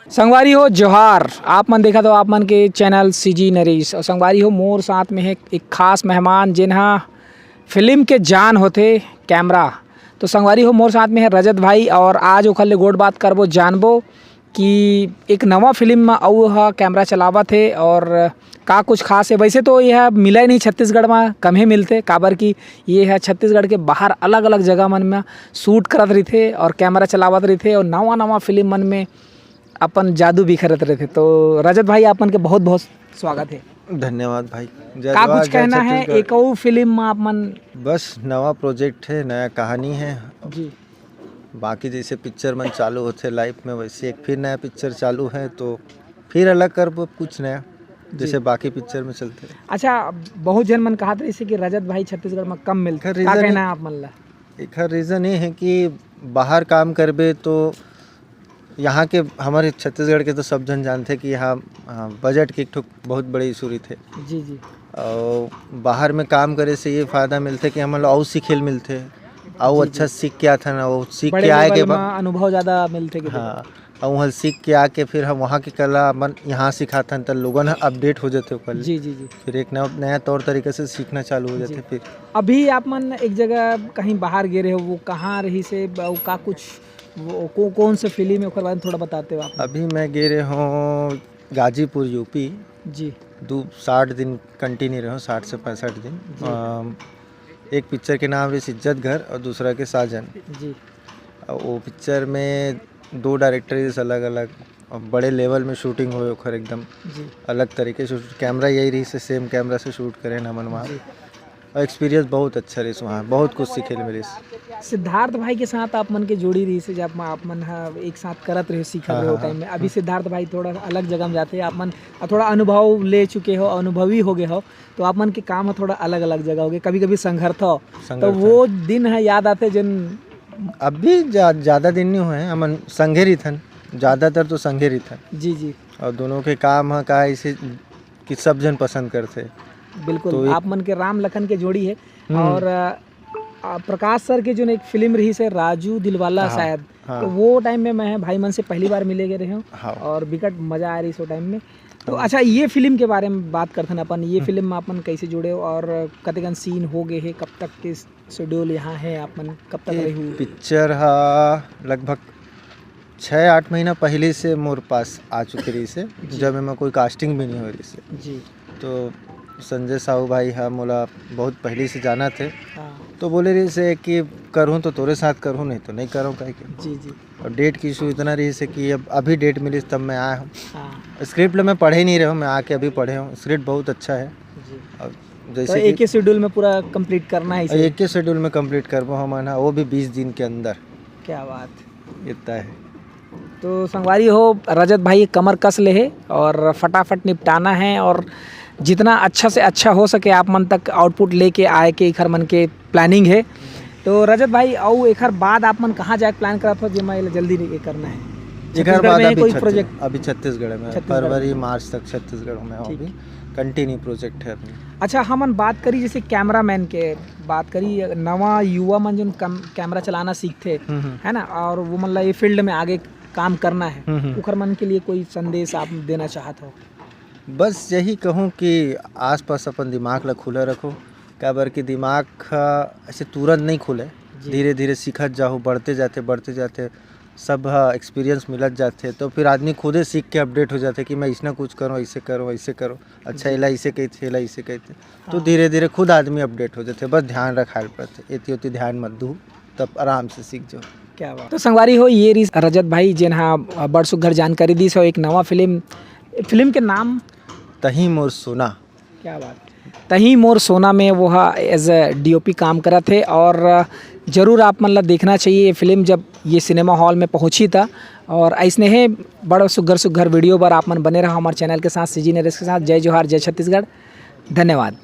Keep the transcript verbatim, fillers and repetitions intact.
संगवारी हो जोहार, आप मन देखत हो आप मन के चैनल सीजी नरेश। और संगवारी हो, मोर साथ में है एक खास मेहमान, जेन हा फिल्म के जान होथे, कैमरा। तो संगवारी हो, मोर साथ में है रजत भाई और आज ओखर ले गोठ बात करबो, जानबो कि एक नवा फिल्म म अउ ह कैमरा चलावत हे और का कुछ खास हे। वैसे तो यह मिला ही नहीं छत्तीसगढ़ म, कम ही मिलथे, काबर कि ये ह छत्तीसगढ़ के बाहर अलग-अलग जगह मन म शूट करत रहिथे और कैमरा चलावत रहिथे और नवा-नवा फिल्म मन में अपन जादू बिखरत रहिथे। तो रजत भाई, आप मन के बहुत-बहुत स्वागत हे। धन्यवाद भाई। जय का जोहार, कुछ जय कहना है छत्तीसगढ़। एक अउ फिल्म म आप मन? बस नवा प्रोजेक्ट है, नया कहानी है। जी। बाकी जैसे पिक्चर मन चालू होथे लाइफ में, वैसे एक फिर नया पिक्चर चालू है, तो फिर अलग करबो कुछ नया, जी। जैसे बाकी पिक्चर में चलथे। अच्छा, बहुत झन मन कहत रहिसे कि रजत भाई छत्तीसगढ़ में कम मिलथे, एखर का reason कहना है, है आप मन ला? एखर रीज़न ये है कि बाहर काम करबे तो यहाँ के, हमारे छत्तीसगढ़ के तो सब झन जानथे कि यहाँ, अ, बजट के एक ठो बहुत बड़े इशू रहिथे। जी, जी। और बाहर में काम करे से ये फ़ायदा मिलथे कि हमन ला अउ सीखे ल मिलथे, अउ जी, अच्छा जी। सीख के आथन, अउ सीख बड़े के आए के level बाद मा अनुभव ज़्यादा मिलथे कि हाँ, अउ वहाँ सीख के आके फिर हम वहाँ के कला मन यहाँ सिखाथन, त लोगन ह अपडेट हो जाथे ओकर ले। जी, जी, जी। फिर एक नया, नया तौर तरीके से सीखना चालू हो जी। जाथे फिर। अभी आप मन एक जगह कहीं बाहर गे रहे हो, वो कहाँ रहिसे, अउ का कुछ, वो को-, कौन से फिल्म है, ओकर बारे में थोड़ा बताते हो आप? अभी मैं गे रहे हूँ गाजीपुर, यूपी। जी। दू, साठ दिन कंटिन्यू रहे हूँ, साठ से पैंसठ दिन। जी। अम, एक पिक्चर के नाम रहिस इज्जत घर और दूसरा के साजन। जी। और वो पिक्चर में दो डायरेक्टर रहिस अलग-अलग, और बड़े लेवल में शूटिंग होए ओखर एकदम जी। अलग तरीके से। कैमरा यही रहिस, सेम कैमरा से शूट करे हमन वहाँ। जी। और एक्सपीरियंस बहुत अच्छा रहिस वहाँ, बहुत कुछ सीखे ल मिलिस। सिद्धार्थ भाई के साथ आप मन के जोड़ी रहिसे, जब आप मन ह एक साथ करत रहे, सीखत हाँ, रहे हो हाँ, टाइम में। हाँ। अभी सिद्धार्थ भाई थोड़ा अलग जगह में जाथे, आप मन थोड़ा अनुभव ले चुके हो, अनुभवी हो गए हो, तो आप मन के काम ह थोड़ा अलग-अलग जगह हो गए, कभी-कभी संघरथव, तो संघरथन। वो दिन ह याद आथे जेन अभी जा-, ज़्यादा दिन नहीं हुए हैं, हमन संघे रहिथन, ज़्यादातर तो संघे रहिथन। जी, जी। और दोनों के काम ह का है इसे कि सब झन पसंद करथे। बिल्कुल, तो एक आप मन के राम लखन के जोड़ी है। हम्म। और, अ, अ, प्रकाश सर के जो एक फिल्म रहिसे राजू दिलवाला हाँ, शायद, हाँ। तो वो टाइम में मैं भाई मन से पहली बार मिले गए रहे हूँ हाँ। और बिकट मजा आए रहिस वो टाइम में। तो हाँ। अच्छा, ये फिल्म के बारे में बात करथन अपन, ये हम्म। फिल्म में अपन कैसे जुड़े हो और कतेकन सीन हो गए है, कब तक के शेड्यूल यहाँ है, आप मन कब तक ये रही? पिक्चर हा लगभग छः आठ महीना पहले से मोर पास आ चुके रहिसे, जी। जब एमा कोई कास्टिंग भी नहीं हो रहिसे। जी। तो संजय साहू भाई हा मोला बहुत पहले से जाना थे, हाँ। तो बोले रहिसे कि करूँ तो तोरे साथ करूँ, नहीं तो नहीं करूँ, कह के। जी, जी। और डेट की इशू इतना रहिसे कि अब अभी डेट मिलिस तब मैं आया हूँ। हाँ। स्क्रिप्ट मैं पढ़े नहीं रहे हूँ, मैं आके अभी पढ़े हूँ। स्क्रिप्ट बहुत अच्छा है। जी। और तो जैसे कि एक ही शेड्यूल में पूरा कंप्लीट करना है इसे? एक ही शेड्यूल में कंप्लीट करबो हमन ह, वो भी बीस दिन के अंदर। क्या बात। इतना है। तो संगवारी हो, रजत भाई कमर कस ले है और फटाफट निपटाना है और जितना अच्छा से अच्छा हो सके आप मन तक आउटपुट लेके आए के एखर मन के प्लानिंग है। तो रजत भाई, अउ एखर बाद आप मन कहाँ जाए के प्लान करत हो, जेमा एला जल्दी ये करना है? एकर छत्तीसगढ़ बाद में है अभी कोई छत्तीस-, प्रोजेक्ट? अभी छत्तीसगढ़ में, छत्तीसगढ़ फरवरी, में। मार्च तक छत्तीसगढ़ में हो ठीक। अभी। कंटिन्यू प्रोजेक्ट है अभी। अच्छा, हमन बात करी जैसे कैमरामैन के, बात करी नवा युवा मन जोन कम, कैमरा चलाना सीखथे, हम्म, हम्म। है ना, और वो मन ला ये फील्ड में आगे काम करना है, हम्म, हम्म। ओखर मन के लिए कोई संदेश आप देना चाहत हो? बस यही कहूँ कि आसपास अपन दिमाग ला खुला रखो, काबर कि दिमाग ह ऐसे तुरंत नहीं खुले, जी। धीरे-धीरे सीखत जाहू, बढ़ते जाथे, बढ़ते जाथे, सब ह एक्सपीरियंस मिलत जाथे, तो फिर आदमी खुदे सीख के अपडेट हो जाथे कि मैं इसना कुछ करूँ, ऐसे करूँ, ऐसे करूँ, अच्छा, जी। एला ऐसे कहिथे, एला ऐसे कहिथे, तो हाँ। धीरे-धीरे खुद आदमी अपडेट हो जाथे, बस ध्यान रखाए ल पड़थे, एती ओती ध्यान मत दू, तब आराम से सीख जाओ। क्या बात। तो संगवारी हो, ये रहिस रजत भाई, जेन हा बड़ सुग्घर जानकारी दिस हो एक नवा फिल्म, फिल्म के नाम? तहीं मोर सोना। क्या बात। तहीं मोर सोना में वो हा as a D O P काम करत हे और जरूर आप मन ला देखना चाहिए ये फिल्म जब ये सिनेमा हॉल में पहुँची त। और ऐसने हे बड़ सुग्घर सुग्घर वीडियो बर आप मन बने रहो हमारे चैनल के साथ, सीजी नरेश के साथ। जय जोहार, जय छत्तीसगढ़, धन्यवाद।